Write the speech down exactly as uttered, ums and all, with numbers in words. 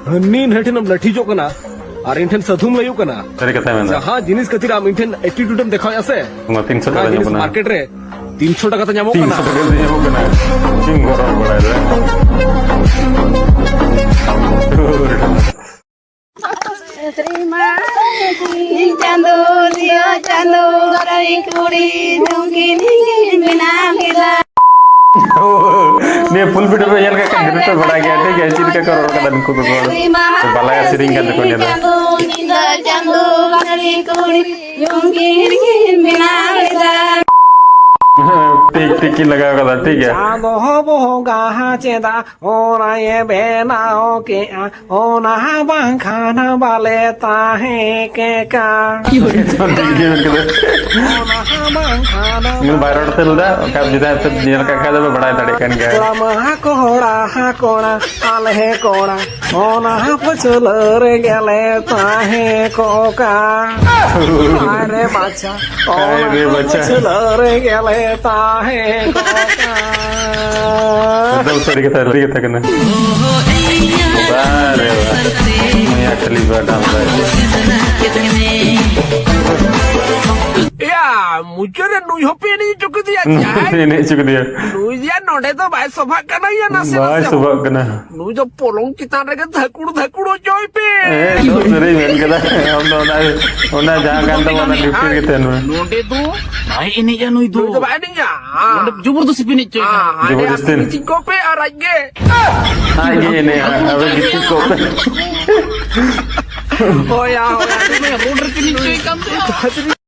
ᱦᱟᱹᱱᱤ ᱱᱟᱹᱭ ᱴᱷᱮᱱ ᱮᱢ ᱞᱟᱹᱴᱷᱤᱡᱚᱜ ᱠᱟᱱᱟ ᱟᱨ ᱤᱧ ᱴᱷᱮᱱ ᱥᱟᱹᱫᱷᱩᱢ ᱞᱟᱹᱭᱚᱜ ᱠᱟᱱᱟ᱾ ᱥᱟᱹᱨᱤ ᱠᱟᱛᱷᱟ ᱢᱮᱱᱫᱟ᱾ ᱡᱟᱦᱟᱸ ᱡᱤᱱᱤᱥ ᱠᱷᱟᱹᱛᱤᱨ ᱟᱢ ᱤᱧ ᱴᱷᱮᱱ attitude ᱮᱢ ᱫᱮᱠᱷᱟᱣᱮᱫᱼᱟ ᱥᱮ, ᱚᱱᱟ ᱛᱤᱱᱥᱚ ᱚᱱᱟ ᱴᱟᱠᱟ ᱡᱤᱱᱤᱥ ᱧᱟᱢᱚᱜ ᱠᱟᱱᱟ᱾ ᱢᱟᱨᱠᱮᱴ ᱨᱮ ᱛᱤᱱᱥᱚ ᱴᱟᱠᱟ ᱫᱚ ᱧᱟᱢᱚᱜ ᱠᱟᱱᱟ᱾ ᱪᱮᱫ ᱮᱢ ᱜᱚᱨᱚᱵ ᱵᱟᱲᱟᱭᱮᱫᱟ? ᱥᱮᱨᱢᱟ ᱪᱟᱸᱫᱳ ᱫᱤᱭᱟ ᱪᱟᱸᱫᱳ ᱨᱟᱭ ᱠᱩᱲᱤ ᱱᱩᱠᱤᱱ ᱵᱮᱱᱟᱣ ᱠᱮᱫᱟ᱾ ᱱᱤᱭᱟᱹ full video ᱯᱮ ᱧᱮᱞ ᱠᱟᱜ ᱠᱷᱟᱱ ᱡᱚᱛᱚ ᱯᱮ ᱵᱟᱲᱟᱭ ᱜᱮᱭᱟ, ᱴᱷᱤᱠ ᱜᱮᱭᱟ, ᱪᱮᱫ ᱞᱮᱠᱟ ᱠᱚ ᱨᱚᱲ ᱠᱟᱫᱟ ᱱᱩᱠᱩ ᱠᱚ᱾ ᱵᱟᱞᱟᱭᱟ ᱥᱮᱨᱮᱧ ᱠᱟᱱ ᱛᱟᱠᱚᱣᱟ ᱱᱤᱭᱟᱹ ᱫᱚ᱾ ᱪᱟᱸᱫᱳ ᱧᱤᱫᱟᱹ ᱪᱟᱸᱫᱳ ᱨᱟᱭ ᱠᱩᱲᱤ ᱱᱩᱠᱤᱱ ᱵᱮᱱᱟᱣ ᱠᱮᱫᱟ᱾ ᱴᱷᱤᱠ, ᱴᱷᱤᱠ ᱠᱤᱱ ᱞᱟᱜᱟᱣ ᱠᱟᱫᱟ, ᱴᱷᱤᱠ ᱜᱮᱭᱟ᱾ ᱪᱟᱸᱫᱳ ᱵᱚᱸᱜᱟ ᱪᱮᱫᱟᱜ ᱚᱱᱟᱭ ᱵᱮᱱᱟᱣ ᱠᱮᱜᱼᱟ, ᱚᱱᱟ ᱵᱟᱝᱠᱷᱟᱱ ᱵᱟᱞᱮ ᱛᱟᱦᱮᱸ ᱠᱮᱠᱟ᱾ ᱚᱱᱟ ᱵᱟᱝᱠᱷᱟᱱ ᱤᱧ ᱵᱟᱭ ᱨᱚᱲ ᱛᱮ ᱞᱮᱫᱟ, ᱚᱱᱠᱟ ᱡᱩᱫᱤ ᱦᱚᱭᱛᱳ ᱧᱮᱞ ᱠᱟᱜ ᱠᱷᱟᱡ ᱫᱚᱯᱮ ᱵᱟᱲᱟᱭ ᱫᱟᱲᱮᱭᱟᱜ ᱠᱟᱱ ᱜᱮᱭᱟ᱾ ᱠᱚᱲᱟ ᱢᱟ ᱠᱚᱲᱟ, ᱦᱟ ᱠᱚᱲᱟ, ᱟᱞᱮ ᱠᱚᱲᱟ, ᱚᱱᱟ ᱯᱟᱹᱪᱷᱞᱟᱹ ᱨᱮᱜᱮ ᱞᱮ ᱛᱟᱦᱮᱸ ᱠᱚᱜᱼᱟ᱾ ᱟᱨᱮ ᱵᱟᱪᱷᱟ, ᱟᱨᱮ ᱵᱟᱪᱷᱟ᱾ ᱯᱟᱹᱪᱷᱞᱟᱹ ᱨᱮᱜᱮ ᱞᱮ ᱛᱟᱦᱮᱸ ᱠᱚᱜᱼᱟ᱾ ᱮᱠᱫᱚᱢ ᱥᱟᱹᱨᱤ ᱠᱟᱛᱷᱟ, ᱥᱟᱹᱨᱤ ᱠᱟᱛᱷᱟ ᱠᱟᱱᱟ᱾ ᱵᱟᱨᱮ ᱵᱟᱨ᱾ ᱱᱩᱭᱟ ᱠᱷᱟᱹᱞᱤ ᱵᱟᱰᱟᱢ ᱫᱟᱭ᱾ ᱮᱭᱟ, ᱢᱩᱪᱟᱹᱫ ᱨᱮ ᱱᱩᱭ ᱦᱚᱸᱯᱮ ᱮᱱᱮᱡ ᱦᱚᱪᱚ ᱠᱮᱫᱮᱭᱟ, ᱡᱟᱦᱟᱸᱭ ᱮᱱᱮᱡ ᱦᱚᱪᱚ ᱠᱮᱫᱮᱭᱟ᱾ ᱱᱩᱭ ᱭᱟ ᱱᱚᱰᱮ ᱫᱚ ᱵᱟᱭ ᱥᱚᱵᱷᱟᱜ ᱠᱟᱱᱟ ᱭᱟ, ᱱᱟᱥᱮ ᱵᱟᱭ ᱱᱟᱥᱮ ᱥᱚᱵᱷᱟᱜ ᱦᱚᱸ᱾ ᱠᱟᱱᱟ᱾ ᱱᱩᱭ ᱫᱚ ᱯᱚᱞᱚᱝ ᱪᱮᱛᱟᱱ ᱨᱮᱜᱮ ᱫᱷᱟᱹᱠᱩᱲ ᱫᱷᱟᱹᱠᱩᱲ ᱦᱚᱪᱚᱭ ᱯᱮ᱾ ᱮᱠᱫᱚᱢ ᱥᱟᱹᱨᱤ ᱢᱮᱱ ᱠᱮᱫᱟ᱾ ᱟᱢ ᱫᱚ ᱚᱱᱟ, ᱚᱱᱟ ᱡᱟᱦᱟᱸ ᱠᱟᱱ ᱛᱟᱢᱟ, ᱚᱱᱟ ᱰᱤᱭᱩᱴᱤ ᱨᱮᱜᱮ ᱛᱟᱦᱮᱱ ᱢᱮ᱾ ᱱᱚᱰᱮ ᱫᱚ ᱵᱟᱭ ᱮᱱᱮᱡᱼᱟ ᱱᱩᱭ ᱫᱚ᱾ ᱱᱩᱭ ᱫᱚ ᱵᱟᱭ ᱮᱱᱮᱡᱼᱟ᱾ ᱱᱚᱰᱮ ᱡᱚᱵᱚᱨᱫᱚᱥᱛᱤ ᱯᱮ ᱮᱱᱮᱡ ᱦᱚᱪᱚᱭ ᱠᱟᱱᱟ᱾ ᱦᱟᱸᱰᱮ ᱡᱚᱵᱚᱨᱫᱚᱥᱛᱤ᱾ ᱟᱯᱮ ᱜᱤᱛᱤᱡ ᱠᱚᱜ ᱯᱮ ᱟᱨ ᱟᱡ ᱜᱮ᱾ ᱟᱡ ᱜᱮ ᱮᱱᱮᱡᱼᱟ, ᱟᱵᱚ ᱜᱤᱛᱤᱡ ᱠᱚᱜ ᱯᱮ᱾ ᱦᱳᱭ, ᱦᱳᱭ᱾ ᱨᱳᱰ ᱨᱮ ᱯᱮ ᱮᱱᱮᱡ ᱦᱚᱪᱚᱭ ᱠᱟᱱ ᱫᱚ᱾